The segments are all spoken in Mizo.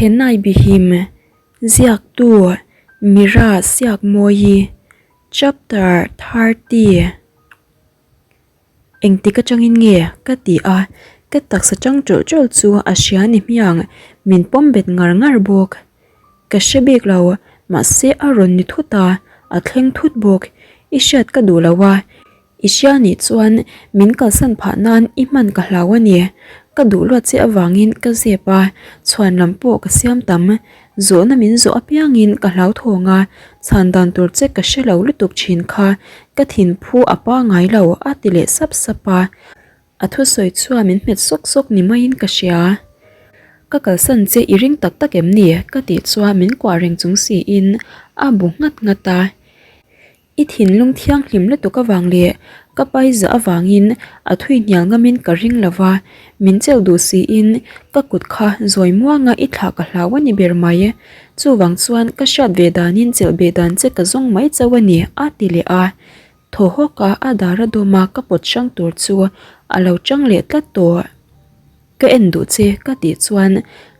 Thenai Bihim, Ziaktu, Mira Siakmawi, Chapter 30. Engtik atangin nge ka ti a, ka taksa tang tawlh tawlh chu a hria ni hmiang, min pawm bet ngar ngar bawk. Ka hre bik lo, mahse a rawn ni thut a, a thleng thut bawk. I hriat ka duh lo a, I hria nih chuan min kalsan phah nan i hman ka hlau a ni. Ka duh luat che avangin ka zep a, chhuan lam pawh ka siam tam. Zawhna min zawh apiangin ka hlauthawng a, chhan dan tur che ka hre lo lutuk thin kha ka thinphu a pangai lo a ti leh sap sap a. A thusawi chuan min hmet sawk sawk ni maiin ka hria. Ka kalsan che i ring tak tak em ni? ka tih chuan min kuah reng chung siin a bu nghat nghat a. I thinlung thianghlim lutuk avang leh ka paiza avangin a thui hnial ngamin ka ring lo va, min chelh duh siin ka kut kha zawi muanga i thlah ka hlau a ni ber mai. Chuvang chuan ka hriat ve danin chelh beh dan che ka zawng mai chauh a ni, a ti leh a. Thaw hawk a a dar a dawm a ka pawt hrang tur chu a lo chang leh tlat tawh. Ka en duh che ka tih chuan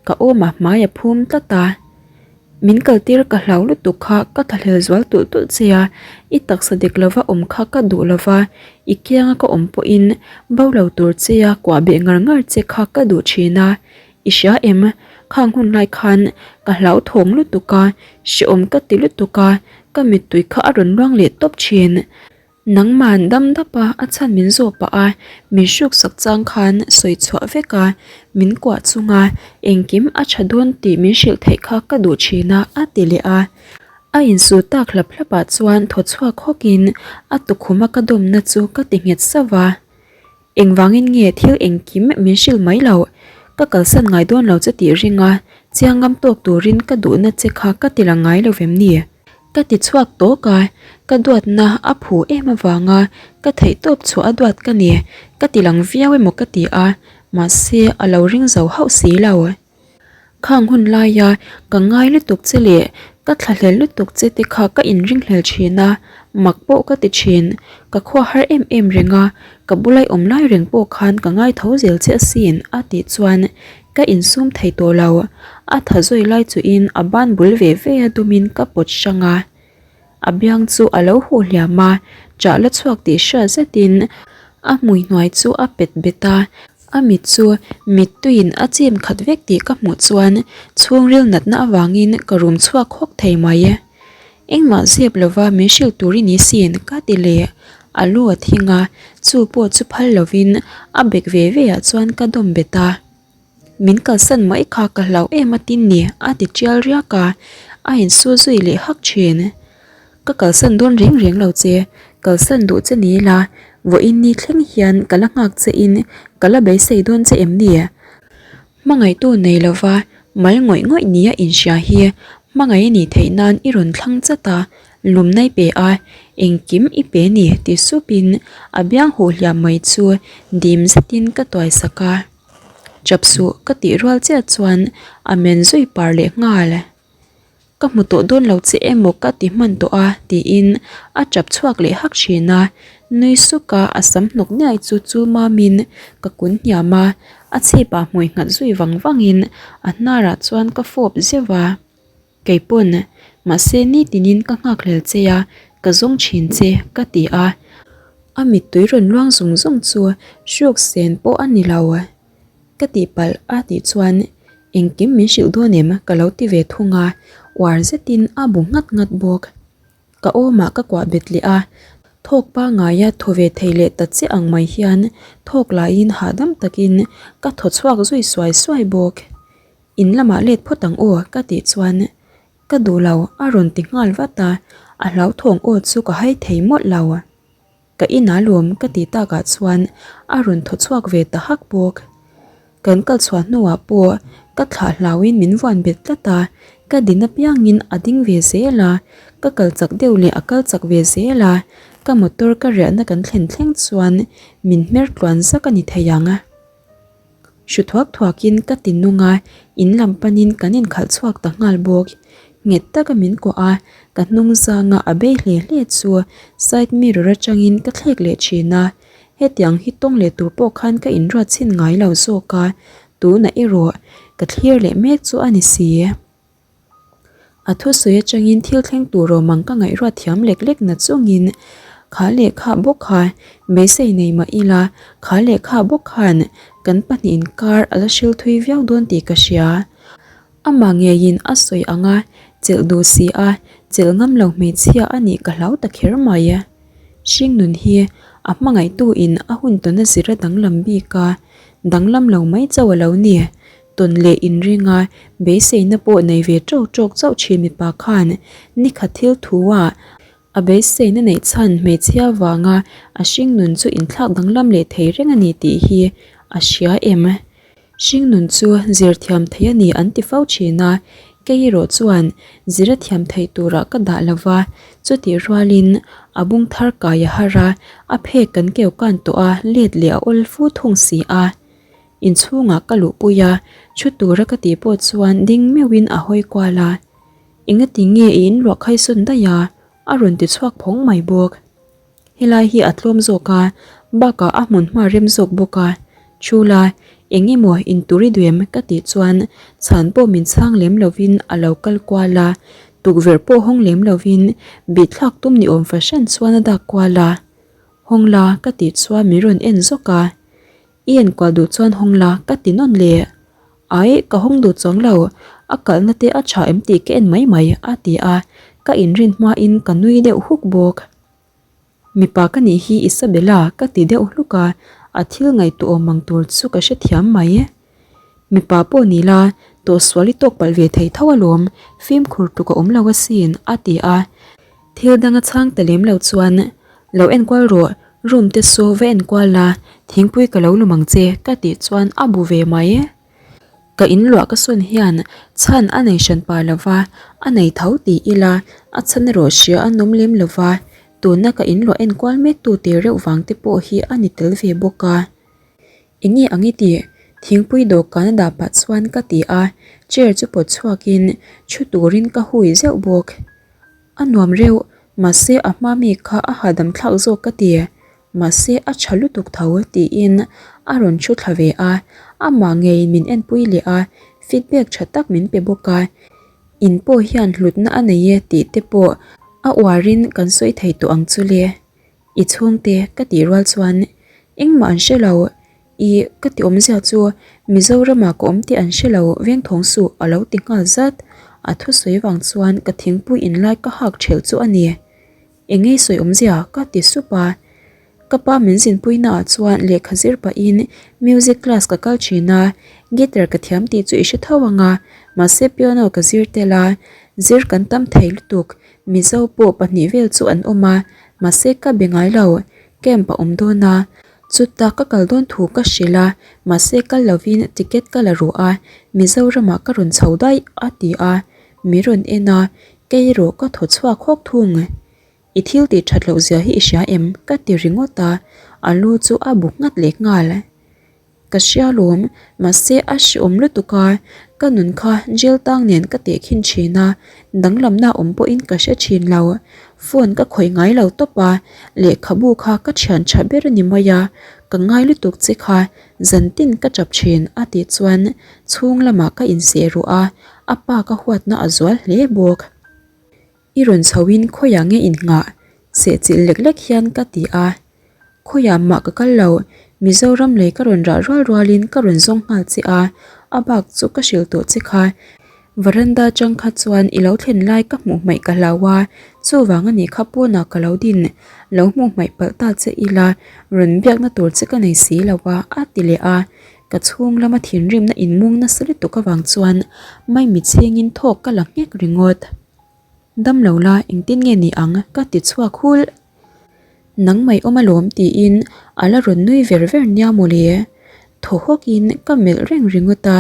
ka awmah hmai a phum tlat a, min kaltir ka hlau lutuk kha ka thlahlel zual tulh tulh che a, i taksa dik lova awm kha ka duh lova, i kianga ka awm pawhin bo lo tur che a kuah beh ngar ngar che kha ka duh thin a, i hria em? Khang hun lai khan ka hlauthawng lutuk a, hrehawm ka ti lutuk a, ka mittui kha a rawn luang leh tawp thin. Nangman dam dap a a chhan min zawh pah a, min hruk sak chang khan sawi chhuah vek a, min kuah chung a, engkim a tha dawn tih min hrilh theih kha ka duh thin a, a ti leh a. A insu tak hlap hlap ah chuan thaw chhuak hawk in a tukhum a ka dawmna chu ka ti nghet sauh a. Engvangin nge thil engkim min hrilh mai loh? Ka kalsan ngai dawn lo che tih ring a, chiang ngam tawk turin ka duhna che kha ka ti la ngai lo vem ni? Ka ti chhuak tawk a, ka duatna a phu em avanga ka theihtawp chhuah a duat ka ni, ka ti lang viau emaw ka ti a, mahse a lo ring zo hauh si lo. Khang hun laia ka ngai lutuk che leh ka thlahlel lutuk che te kha ka inringhlel thin a, mak pawh ka ti thin. Ka khua har em em reng a, ka bulai awm lai reng pawh khan ka ngai tho zel che asin a tih chuan ka insum thei tawh lo. A tha zawi lai chuhin a ban bul ve ve a dumin ka pawt hrang a. A biang chu a lo huh hliam a, ṭah la chhuak tih hriat zetin a hmui hnuai chu a pet bet a, a mit chu mittuiin a chim khat vek tih ka hmuh chuan chhungril natna avangin ka rum chhuak hawk thei mai. Engmah zep lova min hrilh tur i ni sin ka ti leh, a lu a thing a, chu pawh chu phal lovin a bek ve ve ah chuan ka dawm bet a. Min kalsan mai kha ka hlau em a tin ni a ti tial riak a, a insu zui leh hak thin. Ka kalsan dawn reng reng lo che, kalsan duh che ni ila, vawiin ni thleng hian ka la nghak che in ka la beisei dawn che em ni? Hmangaihtu nei lova mal ngawih ngawih nia inhria hi hmangaih a nih theih nan i rawn thlang chat a, lumna i pe a, engkim i pe ni ti supin a biang huh hliam mai chu dim zetin ka tuai sak a. Chap suh ka tih rual chiah chuan a men zui par leh nghal. Ka hmu tawh dawn lo che emaw ka ti hman tawh a tiin a chap chhuak leh hak thin a, nui suk a a sam hnawk niai chu chu mamin ka kun hniam a, a chhip ah hmui nghat zui vang vangin a hnar ah chuan ka fawp zeuh a. Kei pawn, mahse nitinin ka nghakhlel che a, ka zawng thin che, ka ti a. A mittui rawn luang zung zung chu hruk sen pawh a ni lo. Ka tihpalh a tih chuan engkim min hrilh dawn em ka lo ti ve thung a, uar zetin a bu nghat nghat bawk. Ka awmah ka kuah bet leh a, thawk pangaia thaw ve thei leh ta che ang mai hian thawk laiin hahdam takin ka thaw chhuak zui suai suai bawk. In lamah let phawt ang aw ka tih chuan ka duh lo a rawn ti nghal vat a, a hlauthawng aw chu ka hai thei mawlh lo. Ka inah lawm ka tih takah chuan a rawn thaw chhuak ve ta hak bawk. Kan kal chhuah hnuah pawh ka thlah hlauhin min vuan bet tlat a, ka din apiangin a ding ve zel a, ka kal chak deuh leh a kal chak ve zel a, ka motor ka riahna kan thlen thleng chuan min hmer tluan zak a ni thei ang. Hru thuak thuakin ka ti nung a, in lam panin kan inkhalh chhuak ta nghal bawk. Nghet taka min kuah a, ka hnung zanga a bei hle hle chu side mirror atangin ka thlek leh thin a. Hetiang hi tawng leh tur pawh khan ka inruat chhin ngai lo zawk a, tunah erawh. ka thlir leh mek chu a ni si. A thusawi atangin thil thleng tur awm ang ka ngaihruat thiam lek lek na chungin kha lehkha bawk kha beisei nei mah ila kha lehkha bawk khan kan pahnih inkar a la hril thui viau dawn tih ka hria. Amah ngeiin a sawi ang a, chelh duh si a, chelh ngam lo hmeichhia a nih ka hlau ta kher mai. Hringnun hi a hmangaihtu in a hun tawn a zir a danglam bik a, danglam lo mai chauh a lo ni. Tawn leh inring a, beiseina pawh nei ve tawk tawk chauh thin mipa khan nikhat thil thu ah a beiseina neih chhan hmeichhia vanga a hringnun chu inthlak danglam leh thei reng a ni tih hi a hria em? Hringnun chu zir thiam thei a ni an ti fo thin a, kei erawh chuan zir a thiam theih turah ka dah lo va, chutih rualin a bung thar kai a har a, a phek kan keu kan tawh a, let leh a awl fu thung si a. Inchhungah ka luhpui a, thu tura ka tih pawh chuan ding meuhin a hawi kual a, Engati nge i inluah khaisawn daih a? a rawn ti chhuak phawng mai bawk. Helai hi a tlawm zawk a, bakah a hmun hma rem zawk bawk a. Chula, eng emaw intur i duh em? ka tih chuan chhan pawh min chhang lem lovin a lo kal kual a, tukverh pawh hawng lem lovin bihthlak tum ni awm fahran chuan a dak kual a. Hawng la, ka tih chuan min rawn en zawk a. I enkual duh chuan hawng la, ka ti nawn leh. Aih, ka hawng duh chuang lo, a kalna te a tha em tih ka en mai mai, a ti a, ka inrin hmain ka nui deuh huk bawk. Mipa ka nih hi Isabella ka ti deuh hluk a, a thil ngaihtuah awm ang tur chu ka hrethiam mai. Mipa pawh ni la, tawhsual i tawk palh ve thei tho alawm, fimkhur tluk a awm lo asin, a ti a. Thil dang a chhang ta lem lo chuan, Lo enkual rawh, room te saw va enkual la, thingpui ka lo lum ang che, ka tih chuan a bu ve mai. Ka in luah ka sawn hian chhan a nei hran pa lo va, a nei tho ti ila a chhan erawh hria a nawm lem lo va, tuna ka in luah enkual mek tu te reuh vang te pawh hi a ni tel ve bawk a. Enge ang i tih? Thingpui dawhkan a dah pah chuan ka ti a, chair chu pawt chhuakin thu turin ka hui zeuh bawk. A nuam reuh, mahse a hma mi kha a hahdam thlak zawk ka ti. Mahse a tha lutuk tho tiin a rawn thu thla ve a, amah ngeiin min enpui leh a, feedback tha tak min pe bawk a. In pawh hian hlutna a nei e tih te pawh a uarin kan sawi thei tawh ang chu le. I chhungte ka tih rual chuan engmah an hre lo, i ka ti awmzia chu Mizoramah ka awm tih an hre lo vengthawng suh a lo ti nghal zat. A thusawi vang chuan ka thingpui inlai ka hak thelh chu a ni. Eng ngei sawi awmzia ka ti sup a. Ka pa min zinpui naah chuan lehkha zir pahin music class ka kal thin a, guitar ka thiam tih chu i hre tho ang a, mahse piano ka zir tel a, zir kan tam thei lutuk, Mizo pawh pahnih vel chu an awm a, mahse ka be ngai lo, camp a awm dawn a, chutah ka kal dawn thu ka hrilh a, mahse kal lovin ticket ka la ruh a, Mizoramah ka rawn chho daih a ti a, mi rawn en a, kei erawh ka thaw chhuak hawk thung. I thil tih that loh zia hi i hria em? ka ti ringawt a, a lu chu a bu nghat leh nghal. Ka hria lawm, mahse a hreawm lutuk a, ka nun kha jail tang nen ka teh khin thin a, danglamna awm pawhin ka hre thin lo. Phone ka khawih ngai lo tawp a, lehkhabu kha ka thian tha ber a ni mai a, ka ngai lutuk che kha zan tin ka tap thin a tih chuan chhung lamah ka inseh ruh a, a pa ka huatna a zual hle bawk. I rawn chhoin khawiah nge innghah? Sehchilh lek lek hian ka ti a. Khawiah mah ka kal lo, Mizoram lei ka rawn rah rual rualin ka rawn zawng nghal che a, a bak chu ka hrilh tawh che kha. Varanda chang kha chuan i lo thlen lai ka hmuh hmaih ka hlau a, chuvang a nih kha pawnah ka lo din, lo hmuh hmaih palh ta che ila, rawn biakna tur che ka nei si lo a, a ti leh a. Ka chhung lama thinrimna inmung nasa lutuk avang chuan maimi chhingin thawk ka la nghek ringawt. Dam lo la engtin nge ni ang ka ti chhuak hulh. Nang mai awm alawm tiin a la rawn nui ver ver nia mawle. Thaw hawkin ka melh reng ringawt a,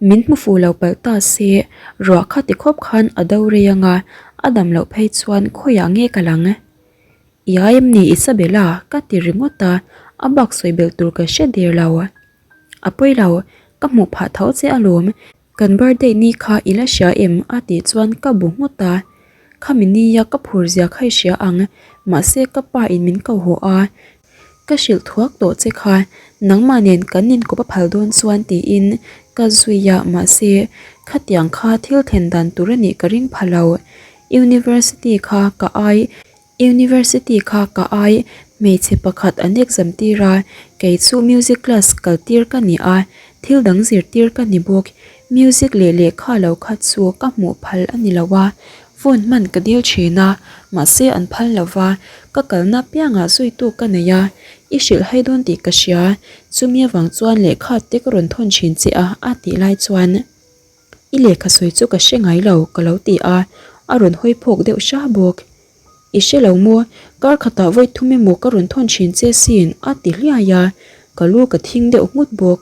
min hmu fuh lo palh ta se ruah kha ti khawp khan a do rei ang a, a dam loh phei chuan khawiah nge ka lang? I ai em ni Isabella? ka ti ringawt a, a bak sawi belh tur ka hre der lo. A pawi lo, ka hmuh phah tho che alawm, kan birthday ni kha i la hria em? a tih chuan ka bu nghut a, Khami nia ka phur zia kha i hria ang, mahse ka pa in min ko haw a, ka hrilh thuak tawh che kha. Nangmah nen kan inkawp a phal dawn chuan tiin ka zui a, mahse khatiang kha thil thlen dan tur a nih ka ring pha lo. University kha ka ai University kha ka ai hmeichhe pakhat an exam tir a, kei chu music class kal tir ka ni a, thil dang zir tir ka ni bawk. Music leh lehkha lo kha chu ka hmuh phal a ni lo a, phone hman ka dil thin a, mahse an phal lo va, ka kalna piangah zuitu ka nei a, i hrilh hai dawn tih ka hria, chumi avang chuan lehkha te ka rawn thawn thin che a a tih lai chuan I lehkha sawi chu ka hre ngai lo ka lo ti a, a rawn hawi phawk deuh hra bawk. I hre lo maw? Kar khatah vawi thum emaw ka rawn thawn thin che sin a ti hliai a, ka lu ka thing deuh nghut bawk.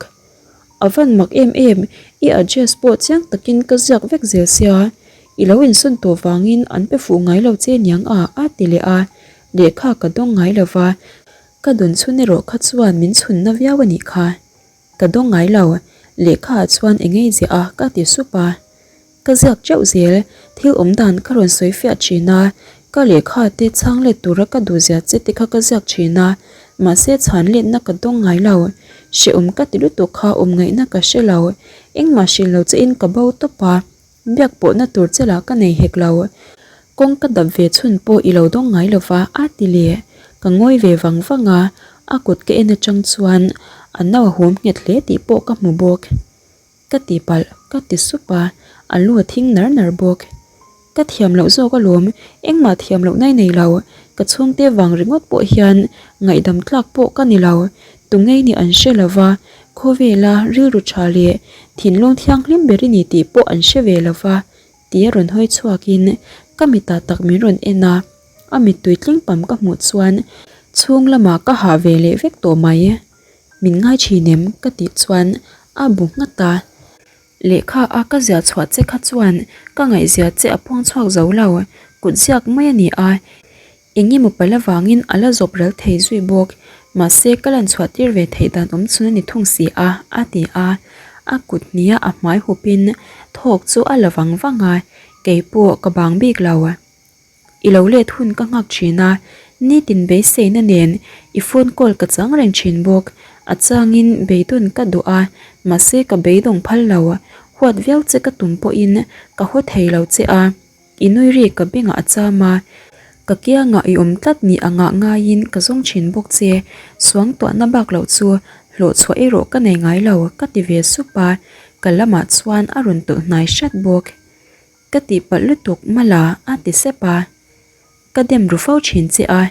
A van mak em em, i address pawh chiang takin ka ziak vek zel sia, i lo insawn tawh vangin an pe fuh ngai lo che niang a a ti leh a, lehkha ka dawng ngai lo va, ka dawn chhun erawh kha chuan min chhunna viau a nih kha. Ka dawng ngai lo, lehkha ah chuan eng ei ziah a ka ti sup a. Ka ziak teuh zel, thil awm dan ka rawn sawi fiah thin a, ka lehkha te chhang let tura ka duh zia che te kha ka ziak thin a, mahse chhan letna ka dawng ngai lo. Hrehawm ka ti lutuk kha awm ngaihna ka hre lo, engmah hrilh lo che in ka bo tawp a, biak pawhna tur che lah ka nei hek lo. Kawng ka dap ve chhun pawh i lo dawng ngai lo va a ti leh. Ka ngawi ve vang vang a, a kut ka en atang chuan a no a hum nghet hle tih pawh ka hmu bawk. Ka ti palh, ka ti sup a, a lu a thing nar nar bawk. Ka thiam loh zawk alawm, engmah thiam loh nai nei lo, ka chhungte vang ringawt pawh hian ngaihdam tlak pawh ka ni lo, tungei nih an hre lo va, khawvela rilru tha leh thinlung thianghlim ber i ni tih pawh an hre ve lo va, tia rawn hawi chhuakin ka mitah tak min rawn en a, a mittui tling pam ka hmuh chuan chhung lamah ka hah ve leh vek tawh mai. Min ngai thin em? ka tih chuan a bu nghat a. Lehkha a ka ziah chhuah che kha chuan ka ngaihzia che a puang chhuak zo lo, kut ziak mai a ni a, eng emaw palh avangin a la zawp ral thei zui bawk, mahse ka lan chhuah tir ve theih dan awm chhun a ni thung si a, a ti a. A kut hnia a hmai hupin thawk chu a la vang vang a, keipawh ka bang bik lo. I lo let hun ka nghak thin a, nitin beiseina nen i phone call ka chang reng thin bawk. A changin beidawn ka duh a, mahse ka beidawng phal lo. Huat viau che ka tum pawhin ka haw thei lo che a, i nui ri ka bengah a cham a, ka kiangah i awm tlat ni angah ngaiin ka zawng thin bawk che. Suangtuahna bak loh chu hlawhchhuah erawh ka nei ngai lo ka ti ve sup a, ka lamah chuan a rawn tawlh hnai hrat bawk. Ka tihpalh lutuk mala a ti sep a. Ka dem ru fo thin che a,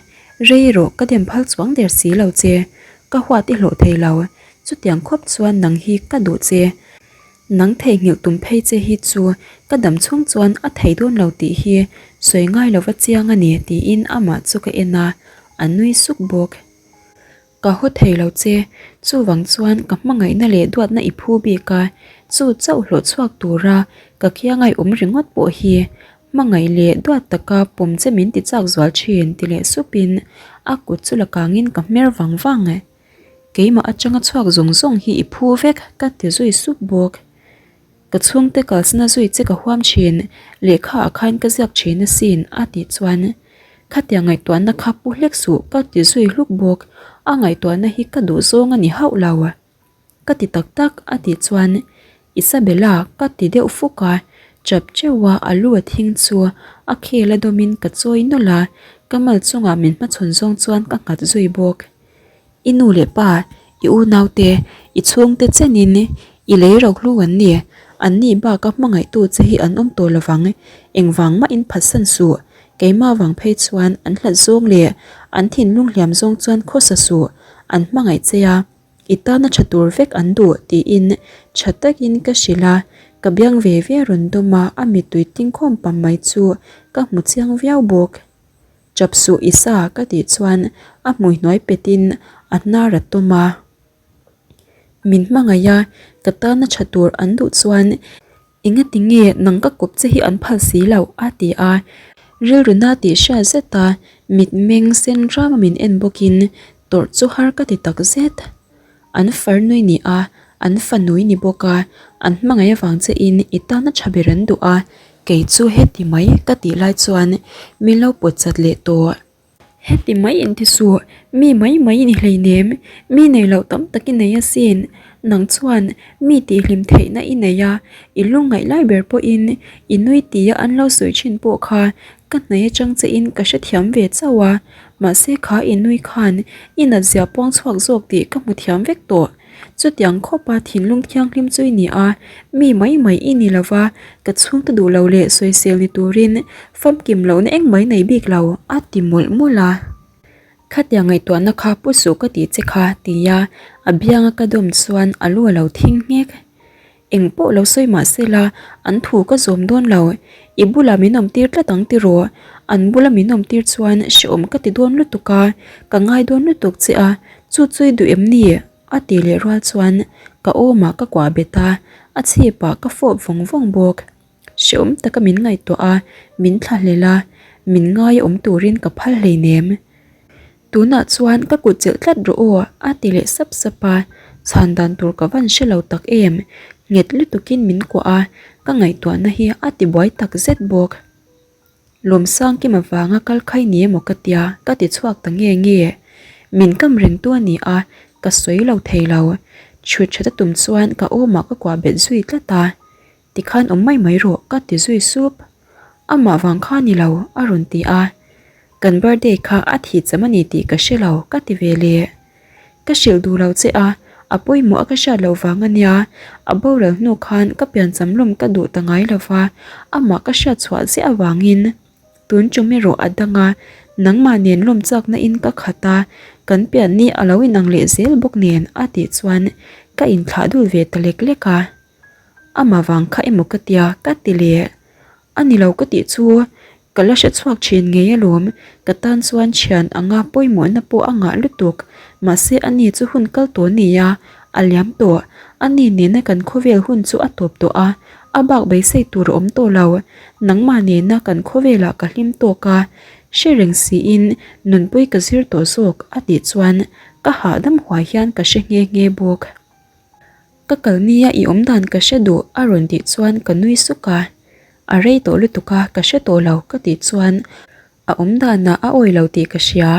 rei erawh ka dem phal chuang der si lo che. Ka huat i hlawh thei lo, chutiang khawp chuan nang hi ka duh che. Nang theihnghilh tum phei che hi chu ka dam chhung chuan a thei dawn lo tih hi sawi ngai lova chiang a ni tiin amah chu ka en a, a nui suk bawk. Ka haw thei lo che, chuvang chuan ka hmangaihna leh duatna i phu bik a, chu chauh hlawh chhuak tura ka kiangai awm ringawt pawh hi hmangaih leh duat taka pawm che min ti chak zual thin ti leh supin a kut chu la kangin ka hmer vang vang. Keimah atanga chhuak zawng zawng hi i phu vek ka ti zui sup bawk. Ka chhungte kalsana zui che ka huam thin, lehkha ah khan ka ziak thin asin a tih chuan khatiang ngaihtuahna kha pu hlek suh ka ti zui hluk bawk, a ngaihtuahna hi ka duh zawng a ni hauh lo. Ka ti tak tak a tih chuan Isabella ka ti deuh fuk a, chap teuh a a lu a thing chu a khel a dawmin ka chawi nawlh a, ka mal chungah min hmachhawn zawng chuan ka nghat zui bawk. I nu leh pa, i unaute, i chhungte chenin i lei ro hlu an ni. An nih baka hmangaihtu che hi an awm tawh lovang. Engvang mah in phatsan suh. Keimah vang phei chuan an hlat zawng leh an thinlung hliam zawng chuan khawsa suh. An hmangaih che a, i tana tha tur vek an duh tiin tha takin ka hrilh a. Ka biang ve ve rawn dawm a, a mittui tingkhawm pam mai chu ka hmu chiang viau bawk. Chap suh i sa ka tih chuan a hmui hnuai petin a hnar a tawm a. Min hmangaih a, ka tana tha tur an duh chuan engati nge nang ka kawp che hi an phal si loh a ti a. Rilru na tih hriat zet a mitmeng sen ram a min en bawkin tawrh chu har ka ti tak zet. An farnui ni a, an fanui ni bawk a, an hmangaih avang che in i tana tha ber an duh a, kei chu heti mai ka tih lai chuan min lo pawt chat leh tawh. Heti mai in ti suh, mi mai mai i ni hleinem, mi nei loh tam tak i nei asin. Nang chuan mi tihhlim theihna i nei a, i lungngaih lai ber pawhin i nui tia an lo sawi thin pawh kha ka hnaih atang chein ka hrethiam ve chauh a, mahse kha i nui khan i natzia puang chhuak zawk tih ka hmu thiam vek tawh. Chutiang khawpa thinlung thianghlim chu i ni a, mi mai mai i ni lova, ka chhungte duh lo leh sawisel ni turin famkim lohna engmah i nei bik lo, a ti mawlh mawlh a. Khatiang ngaihtuahna kha pu suh ka tih che kha, tia a bianga ka dawm chuan a lu a lo thing nghek. Eng pawh lo sawi mah se la, an thu ka zawm dawn lo. I bulah min awm tir tlat ang tiraw? An bula min awm tir chuan hrehawm ka ti dawn lutuk a, ka ngai dawn lutuk che a, chu chu i duh em ni? A ti leh rual chuan ka awmah ka kuah bet a, a chhipah ka fawp vawng vawng bawk. Hrehawm taka min ngaihtuah a, min thlahlel a, min ngai a awm turin ka phal hleinem. Tunah chuan ka kut chelh tlat rawh aw a ti leh sap sap a, chhan dan tur ka van hre lo tak em, nghet lutukin min kuah a, ka ngaihtuahna hi a ti buai tak zet bawk. Lawmsangkim avanga kal khai ni emaw ka tia ka ti chhuak ta nge nge, min kam rengtu a ni a, ka sawi lo thei lo, chhut that a tum chuan ka awmah ka kuah bet zui tlat a. Tikhan awm mai mai rawh ka ti zui sup. Amah vang kha ni lo a rawn ti a. Kan birthday kha a thih cham a ni tih ka hre lo ka ti ve leh. Ka hrilh duh lo che a, a pawimawh a ka hriat loh vang a nia. A boral hnu khan ka piancham lawm ka duh ta ngai lo va, amah ka hriat chhuah ziah avangin. Tun tum erawh a dang a, nangmah nen lawm chakna in ka khat a, kan pian ni a lo inang leh zel bawk nen a tih chuan ka inthlah dul ve ta lek lek a. Amah vang kha emaw ka tia ka ti leh. A ni lo ka tih chu ka la hre chhuak thin ngei alawm, ka tan chuan thian anga pawimawhna pawh a ngah lutuk, mahse a ni chu hun kal tawh a ni a, a liam tawh, a ni nena kan khawvel hun chu a tawp tawh a, a bak beisei tur a awm tawh lo, nangmah nena kan khawvelah ka hlim tawk a, hre reng siin nunpui ka zir tawh zawk a tih chuan ka hahdam huai hian ka hre nghe nghe bawk. Ka kal nia i awm dan ka hre duh a rawn tih chuan ka nui suk a, a rei tawh lutuk a ka hre tawh lo ka tih chuan a awm danah a awi lo tih ka hria.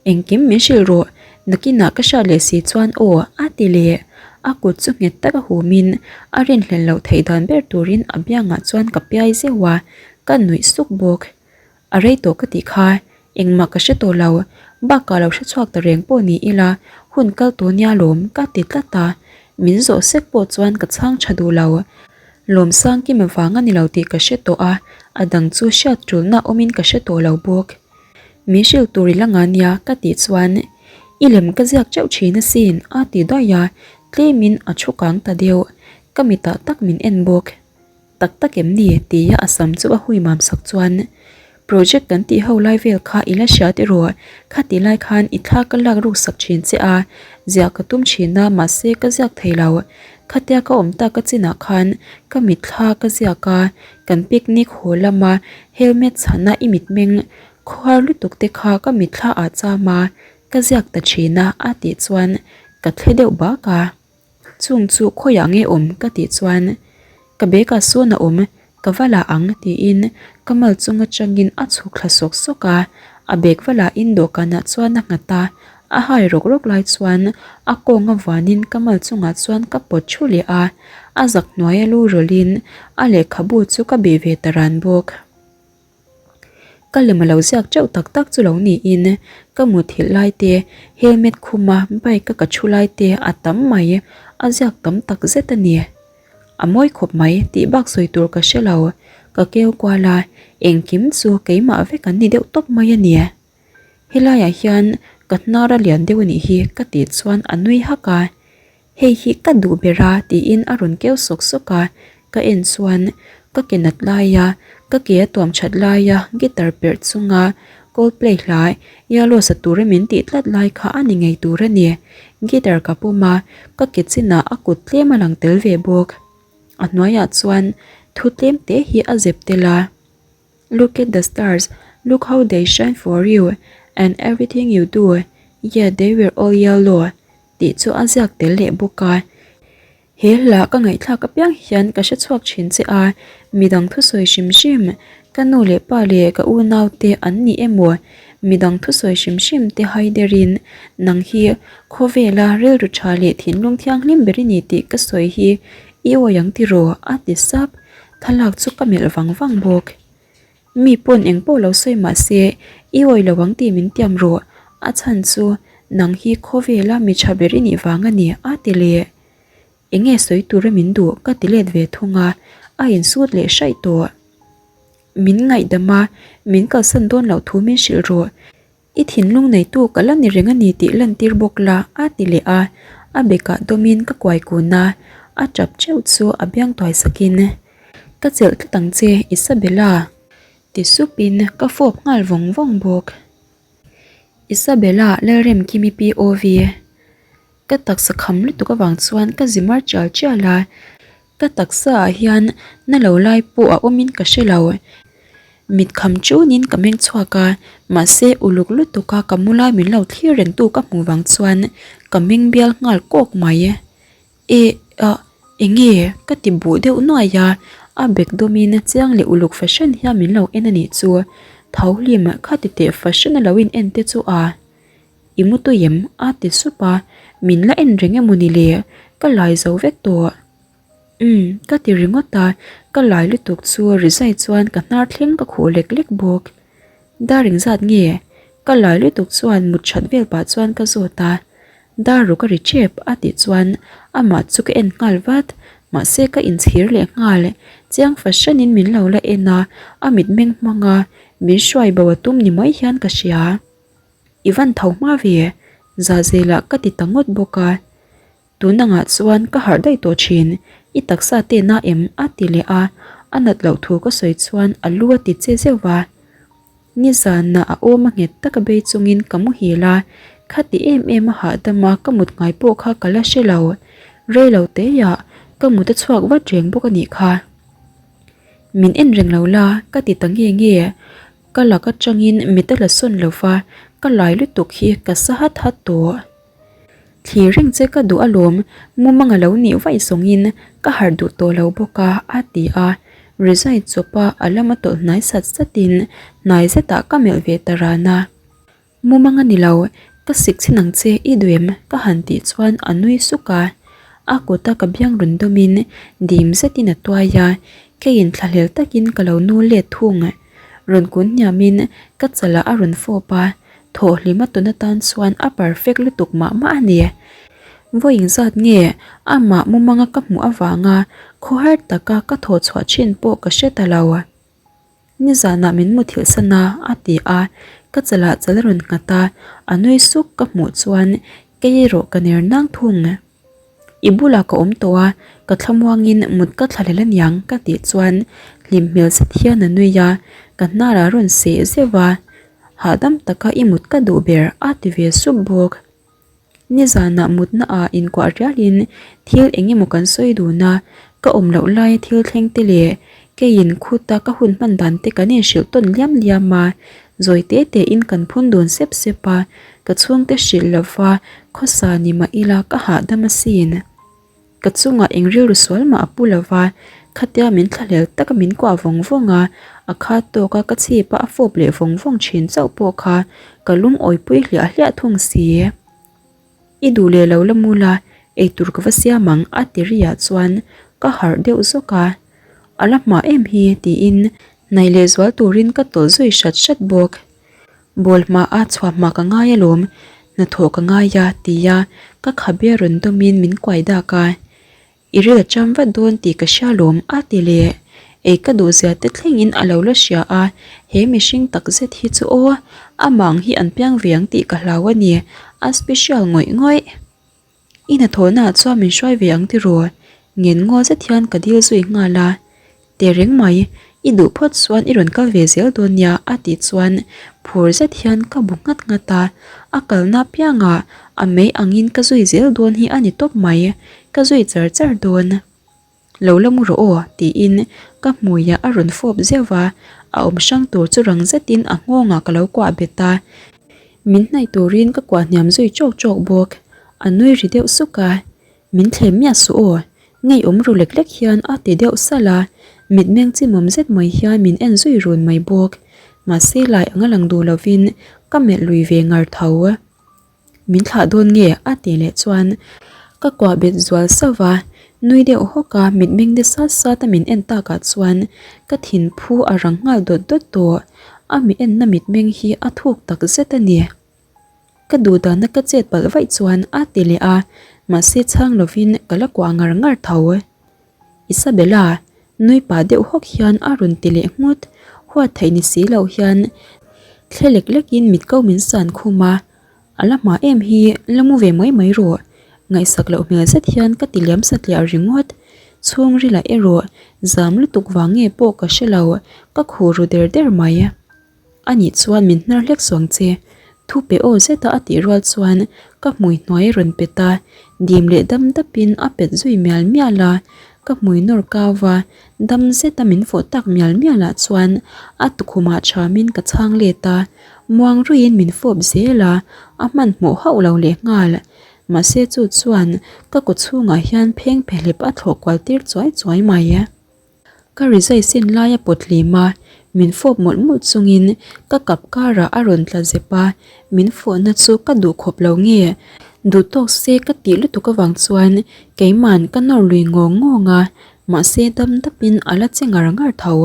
Engkim min hrilh rawh, nakinah ka hriat leh si chuan aw a ti leh, a kut chu nghet taka humin a rinhlelh loh theih dan ber turin a biangah chuan ka piai zeuh a, ka nuih suk bawk. A rei tawh ka tih kha, engmah ka hre tawh lo, bakah lo hre chhuak ta reng pawh ni ila, hun kal tawh nia lawm ka ti tlat a, min zawh sek pawh chuan ka chhang tha duh lo. Lawmsangkim avang a ni lo tih ka hre tawh a, a dang chu hriat tulna awmin ka hre tawh lo bawk. Min hrilh tur i la nga nia ka tih chuan, I lem ka ziak teuh thin asin a ti daih a, tlemin a thu kang ta deuh, ka mitah tak min en bawk. Tak tak em ni? tia a sam chu a hui mam sak chuan Project kan tih ho lai vel kha i la hria tiraw? Khati lai khan i thla ka lak ruk sak thin che a, ziah ka tum thin a mahse ka ziak thei lo. Khatia ka awm tak a chinah khan ka mitthla ka ziak a, kan picnic haw lama helmet chhana i mitmeng khawhar lutuk te kha ka mitthla ah cham a, ka ziak ta thin a a tih chuan ka thle deuh bak a. Chung chu khawiah nge awm ka tih chuan ka bag ah sawn a awm ka va la ang tiin ka mal chung atangin a chhuk thla sawk sawk a, a bag va la in dawhkanah chuan a nghat a, a hai rawk rawk lai chuan a kawng a vuanin ka mal chungah chuan ka pawt thu leh a, a zak hnuai a lu rawlhin a lehkhabu chu ka bih ve ta ran bawk. Ka lem a lo ziak teuh tak tak chu lo niin ka muthilh lai te helmet khuma bike a ka thu lai te a tam mai a ziak tam tak zet a ni. A mawi khawp mai tih bak sawi tur ka hre lo ka keu kual a engkim chu keimah vek an ni deuh tawp mai a ni. Helaiah hian ka hnar a lian deuh a nih hi ka tih chuan a nui hak a. Hei hi ka duh ber a tiin a rawn keu sawk sawk a, ka en chuan ka ke nat laia ka ke a tuam that laia guitar perh chunga Coldplay hla Yellow sa tura min tih tlat lai kha a ni ngei tur a ni. Guitar ka pum a, ka ke chinah a kut tlem a lang tel ve bawk. A hnuaiah chuan thu tlem te hi a zep tel a. Look at the stars, look how they shine for you and everything you do, yeah they were all yellow. Tih chu a ziak tel leh bawk a. He hla ka ngaihthlak apiang hian ka hre chhuak thin che a, midang thusawi hrim hrim, ka nu leh pa leh ka unau te an ni emaw? Midang thusawi hrim hrim te hai derin nang hi khawvela rilru tha leh thinlung thianghlim ber i ni tih ka sawi hi i awi ang tiraw? a ti sap. Thlalak chu ka melh vang vang bawk. Mi pawn eng pawh lo sawi mah se i awi lo ang tih min tiam rawh, a chhan chu nang hi khawvela mi tha ber i nih vang a ni a ti leh. Enge sawi tura min duh ka ti let ve thung a, a insut leh hraih tawh. Min ngaihdam a, min kalsan dawn loh thu min hrilh rawh. I thinlung neitu ka la ni reng a ni tih lantir bawk la, a ti leh a. A bekah dawmin ka kuai kun a, a tap teuh chu a biang tuai sakin, Ka chelh tlat ang che, Isabella, ti supin ka fawp nghal vawng vawng bawk. Isabella Lalremkimi POV. Ka taksa kham lutuk avang chuan ka zi mar chial chial a, ka taksa ah hian na lo lai pawh a awmin ka hre lo. Mit kham chunin ka meng chhuak a, mahse uluk lutuk a ka mu lai min lo thlir reng tu ka hmuh vang chuan ka meng bial nghal kawk mai. E ah enge ka ti buh deuh nuai a, a bek dawmin chiang leh uluk fahran hian min lo en a nih chu. Tho hlim kha ti teh fahran a lo in en te chu a. I mu tui em? a ti sup a, min la en reng emaw ni le? Ka lai zo vek tawh. Umm, ka ti ringawt a, ka lai lutuk chu rizai chuan ka hnar thleng ka khuh lek lek bawk. Dar engzat nge? Ka lai lutuk chuan mut that vel pah chuan ka zawt a, dar ruk a ri tep a tih chuan amah chu ka en nghal vat, mahse ka inchhir leh nghal, chiang fahranin min lo la en a, a mitmeng hmang a, min hruai bo a tum ni mai hian ka hria. I van tho hma ve, Zahzelah ka ti ta ngawt bawk a. Tun angah chuan ka harh daih tawh thin, i taksa te na em? a ti leh a, a nat loh thu ka sawi chuan a lu a ti che zeuh va. Nizanah a awm a nghet taka bei chungin ka muhil a, khati em em a hahdam a ka mut ngai pawh kha ka la hre lo. Rei lo teiah ka mut a chhuak vat reng bawk a nih kha. Min en reng lo la, ka ti ta nge nge. Ka lak atangin mit a la sawn lo va, ka lai lutuk hi ka sa hat hat tawh. Thlir reng che ka duh alawm, mumang a lo nih vaih zawngin ka harh duh tawh lo bawk a, a ti a. Rizai chawpa a lama tawlh hnai sat satin hnai zetah ka melh ve ta ran a. Mumang a ni lo, ka sik chhin ang che i duh em? ka han tih chuan a nui suk a. A kuta ka biang rawn dawmin dim zetin a tuai a, keiin thlahlel takin ka lo nu let thung. Rawn kun hniamin ka chalah a rawn fawp a, thawhhlim a tawn atan chuan a perfect lutuk mah mah a ni. Vawiin zat nge amah mumanga ka hmuh avanga khawhar taka ka thawh chhuah thin pawh ka hre ta lo. Nizanah min muthilh san a, a ti a, ka chalah chal a rawn nghat a, a nui suk ka hmuh chuan kei erawh ka ner nang thung. I bulah ka awm tawh a, ka thlamuangin mut ka thla lel aniang ka tih chuan hlim hmel zet hian a nui a, ka hnarah a rawn seh zeuh a, hahdam taka i mut ka duh ber a ti ve sup bawk. Nizanah mutna ah inkuah rialin thil eng emaw kan sawi dun a, ka awm loh laia thil thleng te leh keiin khuta ka hun hman dan te kan inhrilh tawn liam liam a, zawi te tein kan phun dun sep sep a, ka chhungte hrilh lova khawsa ni mah ila ka hahdam asin. Ka chungah eng rilru sual mah a pu lo va, khatia min thlahlel taka min kuah vawng vawng a, a khat tawk a ka chhip a a fawp leh vawng vawng thin chauh pawh kha ka lungawipui hliah hliah thung si. I duh leh lo la mu la, eitur ka va siam ang a ti riah chuan ka harh deuh zawk a, a la hma em hi tiin hnaih leh zual turin ka tawlh zui hrat hrat bawk. Bawl hma a chhuah hma ka ngai alawm, hnathawh ka ngai a tia ka khabe rawn dawmin min kuai dak a, I ril a cham vat dawn tih ka hria alawm a ti leh. Ei ka duh zia te thlengin a lo la hria a, he mihring tak zet hi chu aw, amah ang hi an piang ve ang tih ka hlau a ni, a special ngawih ngawih. I hnathawhnaah chuan min hruai ve ang tiraw? Ngen ngaw zet hian ka dil zui nghal a. Tehreng mai, i duh phawt chuan i rawn kal ve zel dawn nia a tih chuan phur zet hian ka bu nghat nghat a. A kalna apiangah a mei angin ka zui zel dawn hi a ni tawp mai, ka zui char char dawn. Lo la mu rawh aw, tiin ka hmuiah a rawn fawp zeuh va, a awm hrang tur chu rang zetin a nghawngah ka lo kuah bet a. Min hnaih turin ka kuah hniam zui chawk chawk bawk. A nui ri deuh suk a, Min thlem miah suh aw, ngeiawm ru lek lek hian a ti deuh salh a, mitmeng chimawm zet mai hian min en zui run mai bawk. Mahse lai anga lang duh lovin. ka melh lui ve ngar tho. Min thlah dawn nge? a tih leh chuan ka kuah bet zual sauh va, nui deuh hawk a mitmeng de sat sat a min en takah chuan ka thin phu a rang nghal dawt dawt tawh, a mi enna mitmeng hi a thuk tak zet a ni. Ka duh dana ka chet palh vaih chuan a ti leh a, mahse chhang lovin ka la kuah ngar ngar tho. Isabella, nui pah deuh hawk hian a rawn ti leh nghut, huat theih ni si lo hian thle lek lekin mit ko min san khum a, a la hma em hi la mu ve mai mai rawh, ngaihsak loh hmel zet hian ka ti liam satliah ringawt, chhungrilah erawh zam lutuk vang nge pawh ka hre lo, ka khuh ru der der mai. Anih chuan min hnar hlek suang che. Thu pe aw zeta a tih rual chuan ka hmui hnuai rawn pet a, dim leh dam dapin a pet zui mial mial a, ka hmui nawr kau va, dam zeta min fawh tak mial mial ah chuan a tukhumah thamin ka chhang let a, muang ruiin min fawp zel a, a hmanhmawh hauh lo leh nghal. Mahse chu chuan ka kaw chhungah hian pheng phehlep a thlawh kual tir chuai chuai mai. Ka rizai sin lai a pawt hlim a, min fawp mawlh mawlh chungin ka kap karah a rawn tla zep a, min fawhna chu ka duh khawp lo nge? Duh tawk se ka tih lutuk avang chuan keiman ka nawr lui ngawng ngawng a, mahse dam dapin a la che ngar ngar tho.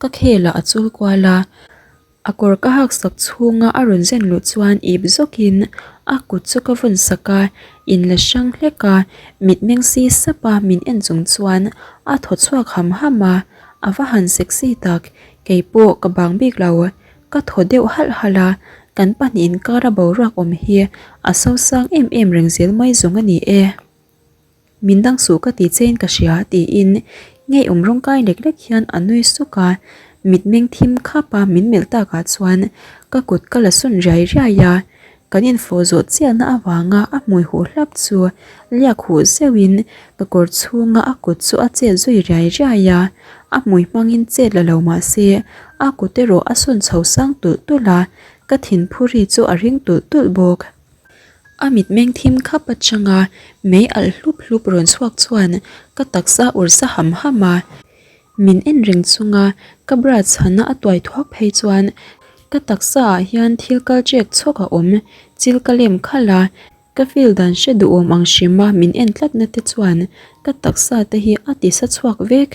Ka khelah a chul kual a. A kawr ka hak sak chhunga a rawn zen luh chuan ip zawkin a kut chu ka vawn sak a, in la hrang hlek a, mitmeng si sap a min en chung chuan a thaw chhuak ham ham a, a va han sexy tak, keipawh ka bang bik lo, ka thaw deuh halh halh a, kan pahnih inkara boruak awm hi a sosang em em reng zel mai zawng a ni e. Min dang suh ka ti chein ka hria tiin ngeiawm rawng kai lek lek hian a nui suk a, mitmeng thim khap a min melh takah chuan ka kut ka la sawn riai riai a, kan infawh zawh chiahna avanga a hmui huh hlap chu liak huh zeuhin ka kawr chhunga a kut chu a chet zui riai riai a, a hmui hmangin chet la lo mah se a kut erawh a sawn chho sang tulh tulh a, ka thinphuri chu a ring tulh tulh bawk. A mitmeng thim khap atanga mei alh hlup hlup rawn chhuak chuan ka taksa a ur sa ham ham a. Min en reng chunga ka bra chhana a tuai thuak phei chuan ka taksa ah hian thil kal chek chhawk a awm, chil ka lem khalh a, ka feel dan hre duhawm ang hrima min en tlatna te chuan ka taksa te hi a ti sa chhuak vek.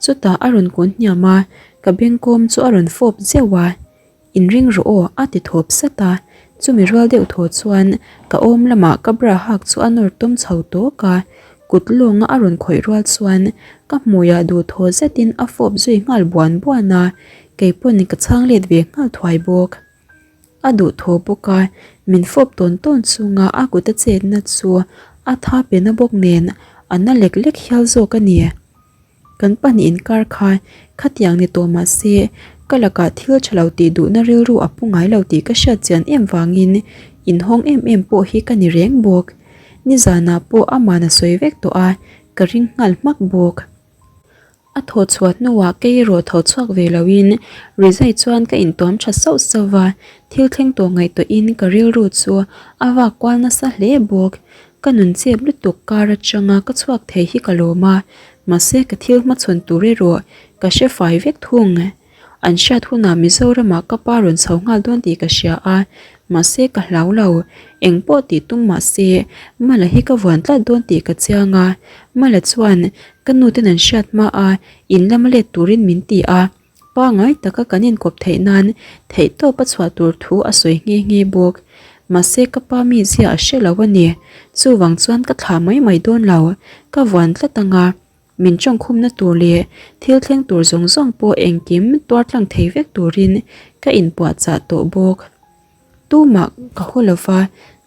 Chutah a rawn kun hniam a, ka bengkawm chu a rawn fawp zeuh a. Inring rawh aw a ti thawp sat a, chumi rual deuh thaw chuan ka awm lamah ka bra hak chu a nawr tawm chho tawk a, kut lawnga a rawn khawih rual chuan ka hmuiah duh thaw zetin a fawp zui nghal buan buan a, kei pawn ka chhang let ve nghal thuai bawk. A duh thaw bawk a, min fawp tawn tawn chunga a kut a chetna chu a tha pe na bawk nen a na lek lek hial zawk a ni. Kan pahnih inkar kha khatiang ni tawh mah se ka lakah thil tha lo tih duhna rilru a pu ngai lo tih ka hriat chian em vangin inhawng em em pawh hi ka ni reng bawk. Nizanah pawh aman a sawi vek tawh a, ka ring nghal hmak bawk. A thaw chhuah hnuah kei erawh tho chhuak ve loin rizai chuan ka intuam tha sauh sauh va, thil thleng tawh ngaihtuahin ka rilru chu a vak kual nasa hle bawk. Ka nun chep lutuk kar atanga ka chhuak thei hi ka lawm a, mahse ka thil hmachhawn tur erawh ka hre fai vek thung. An hriat hunah Mizoramah ka pa rawn chho nghal dawn tih ka hria a, mahse ka hlau lo. Eng pawh tih tum mahse Mala hi ka vuan tlat dawn tih ka chiang a, Mala chuan ka nu ten an hriat hma a in lama let turin min ti a. Pangai taka kan inkawp theih nan theihtawp a chhuah tur thu a sawi nghe nghe bawk. Mahse ka pa mizia a hre lo a ni. Chuvang chuan ka thlah mai mai dawn lo. Ka vuan tlat ang a, min tawngkhumna tur leh thil thleng tur zawng zawng pawh engkim tuar tlang thei vek turin ka inpuahchah tawh bawk. Tumah ka haw lo va,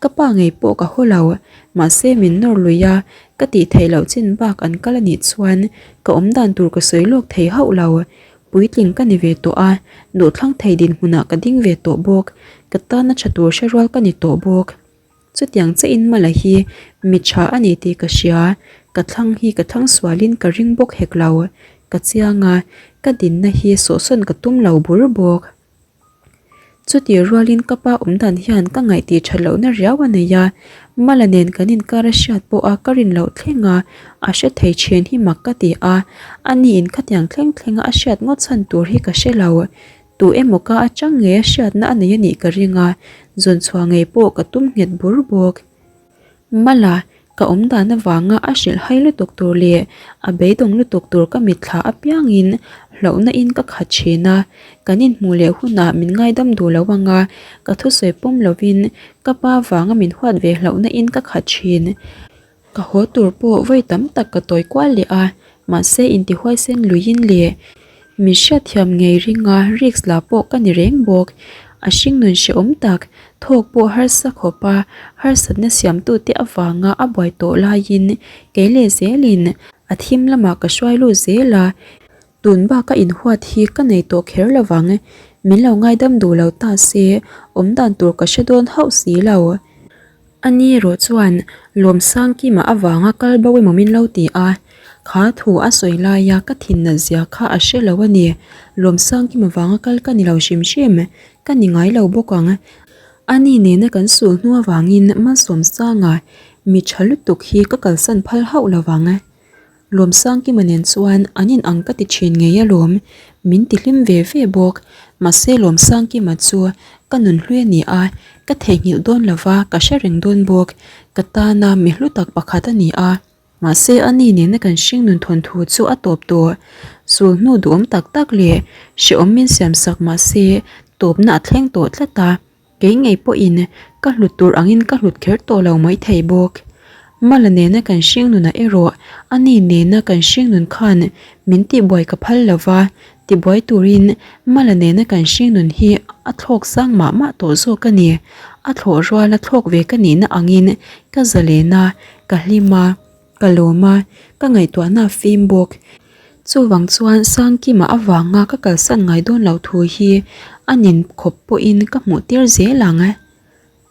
ka pa ngei pawh ka haw lo. Mahse min nawr lui a, ka tih theih loh chin bak an kal a nih chuan ka awm dan tur ka sawi lawk thei hauh lo. Puitling ka ni ve tawh a, duhthlang thei dinhmunah ka ding ve tawh bawk. Ka tana tha tur hre rual ka ni tawh bawk. Chutiang chiahin Mala hi mi tha a ni tih ka hria, ka thlang hi ka thlang sualin ka ring bawk hek lo. Ka chiang a, ka dinna hi sawhsawn ka tum lo bur bawk. Chutih rualin ka pa awm dan hian ka ngaih tih that lohna riau a nei a, Mala nen kan inkar a hriat pawh a ka rin loh thleng a, a hre thei thin hi mak ka ti a, ani in khatiang thleng thleng a a hriat ngawt chhan tur hi ka hre lo. Tu emaw ka atang ngei a hriatna a nei a nih ka ring a, zawn chhuah ngei pawh ka tum nghet bur bawk. Mala, ka awm dan avanga a hrilh hai lutuk tur leh a beidawng lutuk tur ka mitthla apiangin hlauhna in ka khat thin a, kan inhmuh leh hunah min ngaidam duh lo anga ka thusawi pawm lovin ka pa vanga min huat ve hlauhna in ka khat thin. Ka haw tur pawh vawi tam tak ka tawi kual leh a, mahse intihuaisen luiin leh min hriatthiam ngei ringa risk la pawh ka ni reng bawk. A hringnun hrehawm tak, thawk pawh harsa khawpa harsatna siamtute avanga a buai tawh laiin kei leh zelin a thim lamah ka hruai lut zel a, tun baka inhuat hi ka nei tawh kher lovang. Min lo ngaidam duh lo ta se awmdan tur ka hre dawn hauh si lo. A ni erawh chuan Lawmsangkima avanga kal bo emaw min lo ti a, kha thu a sawi laia ka thin nat zia kha a hre lo a ni. Lawmsangkima vanga kal ka ni lo hrim hrim, ka ni ngai lo bawk ang. A ni nena kan sul hnu avangin Malsawmsanga mi tha lutuk hi ka kalsan phal hauh lo vang. Lawmsangkima nen chuan an in ang ka ti thin ngei alawm, min ti hlim ve ve bawk. Mahse Lawmsangkima chu ka nunhlui a ni a, ka theihnghilh dawn lova ka hre reng dawn bawk. Ka tana mi hlu tak pakhat a ni a. Mahse a ni nena kan hringnun thawnthu chu a tawp tawh. Sulhnu duhawm tak tak leh hrehawm min siamsak mahse tawpna a thleng tawh tlat a. Kei ngei pawhin ka hlut tur angin ka hlut kher tawh lo maithei bawk. Mala nena kan hringnunah erawh a ni nena kan hringnun khan min tihbuai ka phal lo va, tibuai turin Mala nena kan hringnun hi a thlawk sang mah mah tawh zawk a ni. A thlawh ruala thlawk ve ka nihna angin ka zalen a, ka hlim a. Ka lawm a, ka ngaihtuahna a fim bawk. Chuvang chuan Sangkima avanga ka kalsan ngai dawn loh thu hi a nin khawp pawhin ka hmuh tir zel ang.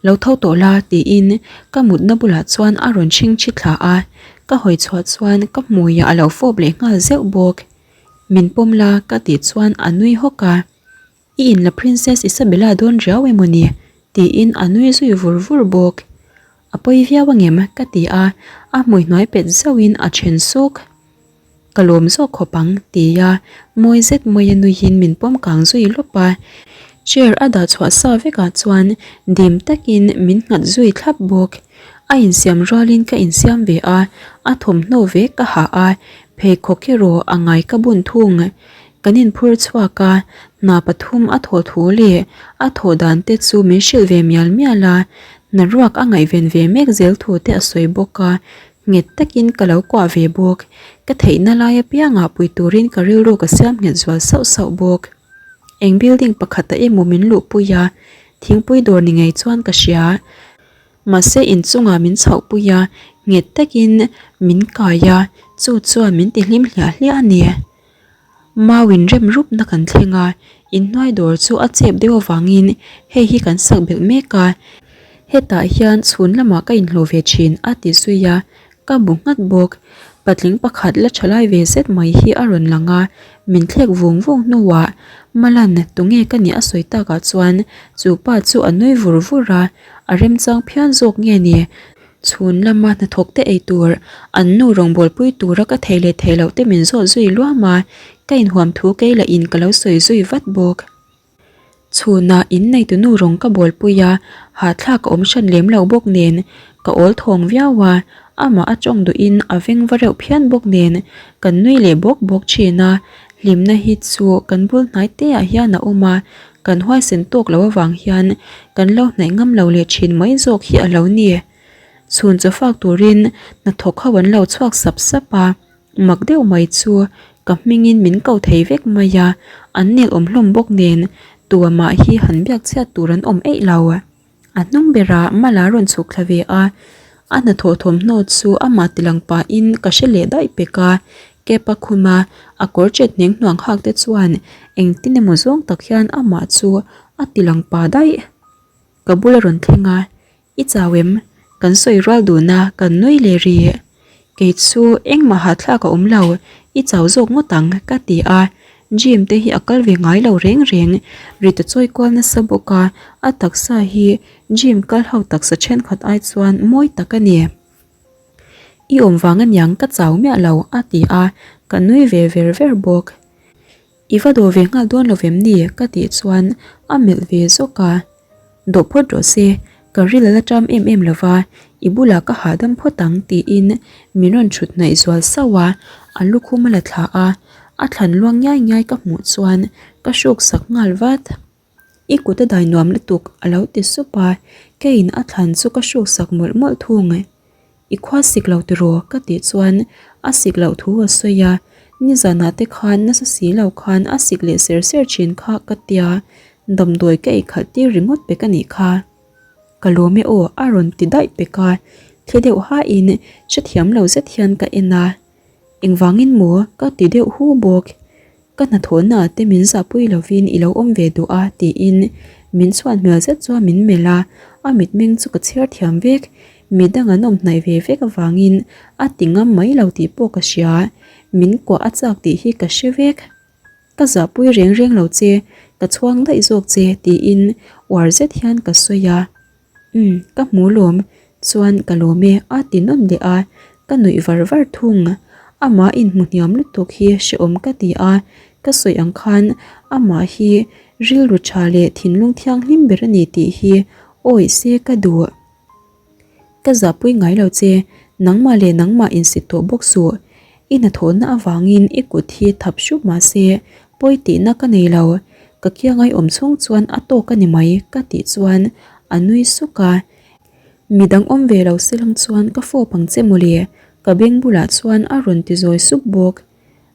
Lo tho tawh la tiin ka mutna bulah chuan a rawn chhingchhi thla a, ka hawi chhuah chuan ka hmuiah a lo fawp leh nghal zeuh bawk. Min pawm la ka tih chuan a nui hawk a. I in la Princess Isabella dawn riau emaw ni? tiin a nui zui vur vur bawk. A pawi viau angem? ka ti a, a hmui hnuai pet zauhin a then suk. Ka lawm zawk khawp ang tia mawi zet mawi a nuiin min pawm kang zui lawp a. Chair a dah chhuah sa vekah chuan dim takin min nghat zui thlap bawk. A insiam rualin ka insiam ve a, a thawmhnaw vek ka ha a, pheikhawk erawh a ngai ka bun thung. Kan inphur chhuak a, hna pathum a thawh thu leh a thawh dan te chu min hrilh ve mial mial a, hna ruak a ngaihven ve mek zel thu te a sawi bawk a, nghet takin ka lo kuah ve bawk. Ka theihna lai apiangah pui turin ka rilru ka siam nghet zual sauh sauh bawk. Eng building pakhatah emaw min luhpui a, thingpui dawr ni ngei chuan ka hria. Mahse inchungah min chhohpui a, nghet takin min kai a, chu chuan min ti hlim hliah hliah a ni. Mau in rem rupna kan thleng a, inhnuai dawr chu a chep deuh avangin hei hi kan sak belh mek a, hetah hian chhun lamah ka inhlawh ve thin a ti zui a, ka bu nghat bawk. Patling pakhat la tha lai ve zet mai hi a rawn lang a, min thlek vung vung hnuah Malan tunge ka nih a sawi takah chuan chu pa chu a nui vur vur a, a remchang phian zawk nge ni? Chhun lama hnathawk te ei tur, an nu rawngbawlpui tura ka thei leh thei loh te min zawt zui luam a, ka inhuam thu kei lah in ka lo sawi zui vat bawk. Chhunah in neitu nu rawng ka bawlpui a, hahthlak a awm hran lem lo bawk nen ka awl thawng viau a, amah a tawng duhin a veng va reuh phian bawk nen kan nui leh bawk bawk thin a, hlimna hi chu kan bul hnai te ah hian a awm a, Kan huaisen tawk loh avang hian kan lo hnaih ngam lo leh thin mai zawk hi a lo ni. Chhun chaw fak turin hnathawk ho an lo chhuak sap sap a, mak deuh mai chu ka hmingin min ko thei vek mai a, an nel awm hlawm bawk nen tua mah hi han biak chhiat tur an awm eih lo. A hnung berah Mala rawn chhuk thla ve a, a hnathawh thawmhnaw chu amah tilang pahin ka hre leh daih pek a, cap a khum a, a kawr chet hneng hnuang hak te chuan engtin emaw zawng tak hian amah chu a tilang pa daih. Ka bula rawn thleng a, I chau em? Kan sawi rual dun a, kan nui leh rih. Kei chu engmah hahthlak a awm lo, i chau zawk ngawt ang ka ti a, gym te hi a kal ve ngai lo reng reng, rit a chawi kual nasa bawk a, a taksa hi gym kal ho taksa thenkhat ai chuan mawi tak a ni. I awm vang aniang ka chau miah lo a ti a, ka nui ve ver ver bawk. I va dawh ve nghal dawn lo vem ni? ka tih chuan a melh ve zawk a. Dawh phawt rawh se, ka ril a la ṭam em em lo va, i bulah ka hahdam phawt ang tiin min rawn ṭhut hnaih zual sauh a, a lukhum a la thla a, a thlan luang ngiai ngiai ka hmuh chuan ka hruk sak nghal vat. I kut a dai nuam lutuk a lo ti sup a, keiin a thlan chu ka hruk sak mawlh mawlh thung. I khua sik lo tiraw? ka tih chuan a sik loh thu a sawi a, nizanah te khan nasa si lo khan a sik leh ser ser thin kha ka tia, damdawi ka ei khalh tir ringawt pek a nih kha. Ka lawm e aw a rawn ti daih pek a, thli deuh hain hrethiam lo zet hian ka en a, engvangin maw ka ti deuh hu bawk. Ka hnathawhna ah te min zahpui lovin i lo awm ve duh a tiin min chhuan hmel zet chuan min melh a, a mitmeng chu ka chhiar thiam vek. Midang an awm hnaih ve vek avangin a ti ngam mai lo tih pawh ka hria, min kuah a chak tih hi ka hre vek. Ka zahpui reng reng lo che, ka chhuang daih zawk che tiin uar zet hian ka sawi a. Umm, ka hmu lawm, chuan ka lawm e a ti nawn leh a, ka nuih var var thung. Amah inhmu hniam lutuk hi hrehawm ka ti a, ka sawi ang khan amah hi rilru tha leh thinlung thianghlim ber a ni tih hi awih se ka duh. Ka zahpui ngai lo che, nangmah leh nangmah insit tawh bawk suh. I hnathawhna avangin i kut hi thap hrup mah se, pawi tihna ka nei lo. Ka kiangai awm chhung chuan a tawk a ni mai, ka tih chuan a nui suk a. Midang awm ve lo se lang chuan ka fawp ang che mawle, ka beng bulah chuan a rawn ti zawi sup bawk.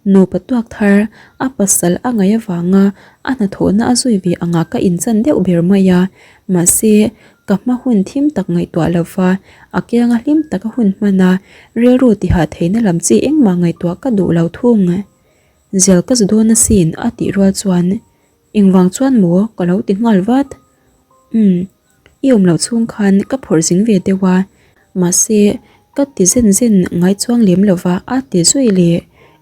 Nupa tuak thar, a pasal a ngaih avanga a hnathawhna a zui ve angah ka inchan deuh ber mai a, mahse, ka hma hun thim tak ngaihtuah lova, a kianga hlim taka hun hman a, rilru tihah theihna lam chi engmah ngaihtuah ka duh lo thung. Zial ka zu dawn asin a tih rual chuan, Engvang chuan maw? ka lo ti nghal vat. Umm, i awm loh chhung khan ka phawrh zing ve deuh a, mahse ka ti zen zen ngai chuang lem lo va a ti zui leh.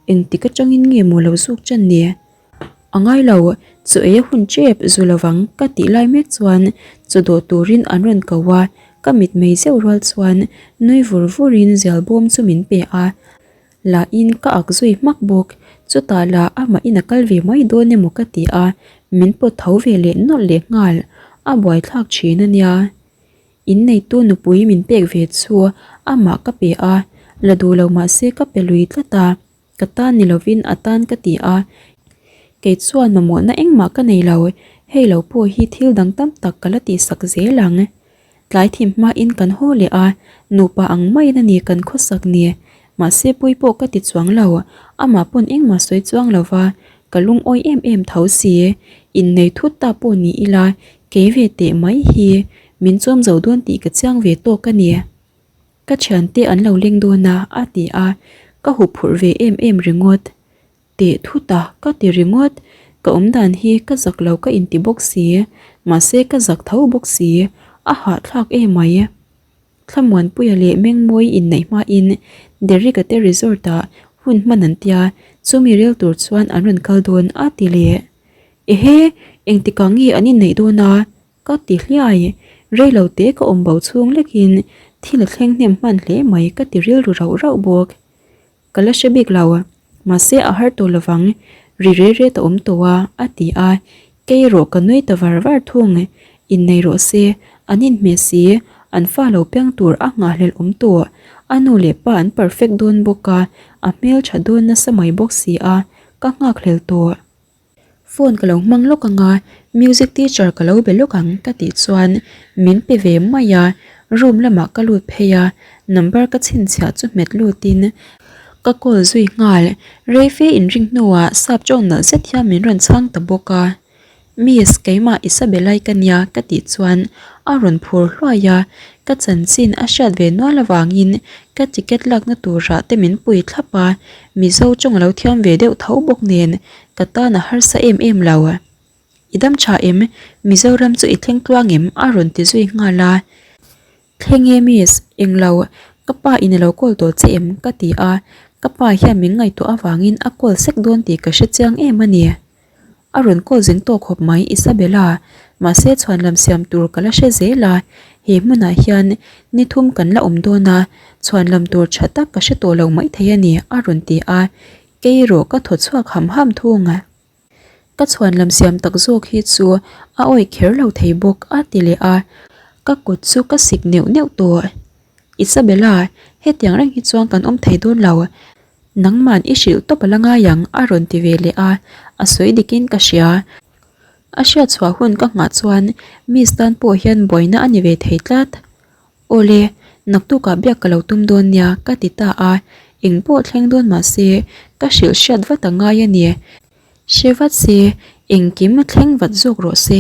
Engtik atangin nge maw lo zuk chan ni? A ngai lo, chaw ei a hun tep zu lovang ka tih lai mek chuan chaw dawh turin an rawn ko a, ka mitmei zeuh rual chuan nui vur vurin zial bawm chu min pe a. La in ka ak zui hmak bawk, chutah lah amah in a kal ve mai dawn emaw ka ti a, min pawt tho ve leh nawlh leh nghal, a buaithlak thin a nia. Inneitu nupui min pek ve chu amah ka pe a, la duh lo mahse ka pe lui tlat a, ka tan ni lovin a tan ka ti a, kei chuan mamawhna engmah ka nei lo, hei lo pawh hi thil dang tam tak ka la tihsak zel ang. Tlai thim hmain kan haw leh a, nupa ang maiin a ni kan khawsak ni. Mahse pawi pawh ka ti chuang lo, amah pawn engmah sawi chuang lo va, ka lungawi em em tho si. Innei thut ta pawh ni ila, kei ve teh mai hi min chawm zo dawn tih ka chiang ve tawk a ni. Ka thiante an lo leng dawn a, a ti a, ka huphurh ve em em ringawt. Teh thut a, ka ti ringawt. Ka awm dan hi ka zak lo ka inti bawk si, mahse ka zak tho bawk si, a hahthlak emai. Thlamuanpuia leh Mengmawi inneih hmain Derek-a te resort-ah hun hman an tia, chumi rel tur chuan an rawn kal dawn a ti leh. Ehe, engtikah nge an inneih dawn a? Ka ti hliai, rei lo te ka awm bo chhung lekin thil a thleng hnem hman hle mai ka ti rilru rauh rauh bawk. Ka la hre bik lo, mahse a har tawh lovang, ri re re ta awm tawh a, a ti a, kei erawh ka nui ta var var thung, innei rawh se, an inhmeh si, an fa lo piang tur a nghahhlelh awm tawh, a nu leh pa an perfect dawn bawk a, a hmeltha dawn nasa mai bawk si a, ka nghakhlel tawh. Phone ka lo hmang lawk ang a, music teacher ka lo be lawk ang ka tih chuan min pe ve mai a, room lamah ka lut phei a, number ka chhinchhiah chu hmet lutin ka call zui nghal, rei fe inring hnuah sap tawng nalh zet hian min rawn chhang ta bawk a. Miss, keimah Isabella-i ka nia ka tih chuan a rawn phur hluai a, ka chanchin a hriat ve nual avangin ka ticket lakna turah te min pui thlap a, Mizo tawng a lo thiam ve deuh tho bawk nen ka tan a harsa em em lo. I dam tha em? Mizoram chu i thleng tluang em? a rawn ti zui nghal a. Thleng e miss, englo, ka pa in a lo call tawh che em? ka ti a, ka pa hian min ngaihtuah avangin a call sek dawn tih ka hre chiang em a ni. A rawn call zing tawk khawp mai Isabella, mahse chhuanlam siam tur ka la hre zel a, he hmunah hian ni thum kan la awm dawn a, chhuanlam tur tha tak ka hre tawh lo maithei a ni a rawn ti a, kei erawh ka thaw chhuak ham ham thung. Ka chhuan lam siam tak zawk hi chu a awih kher lo thei bawk a ti leh a, ka kut chu ka sik neuh neuh tawh. Isabella, hetiang reng hi chuan kan awm thei dawn lo. Nangman i hrilh tawp a la ngai ang a rawn ti ve leh a, a sawi dikin ka hria. A hriat chhuah hun ka nghah chuan Miss tan pawh hian buaina a ni ve thei tlat. Awle, naktukah biak ka lo tum dawn nia ka ti ta a, eng pawh thleng dawn mah se ka hrilh hriat vat a ngai a ni. Hre vat se, engkim thleng vat zawk rawh se.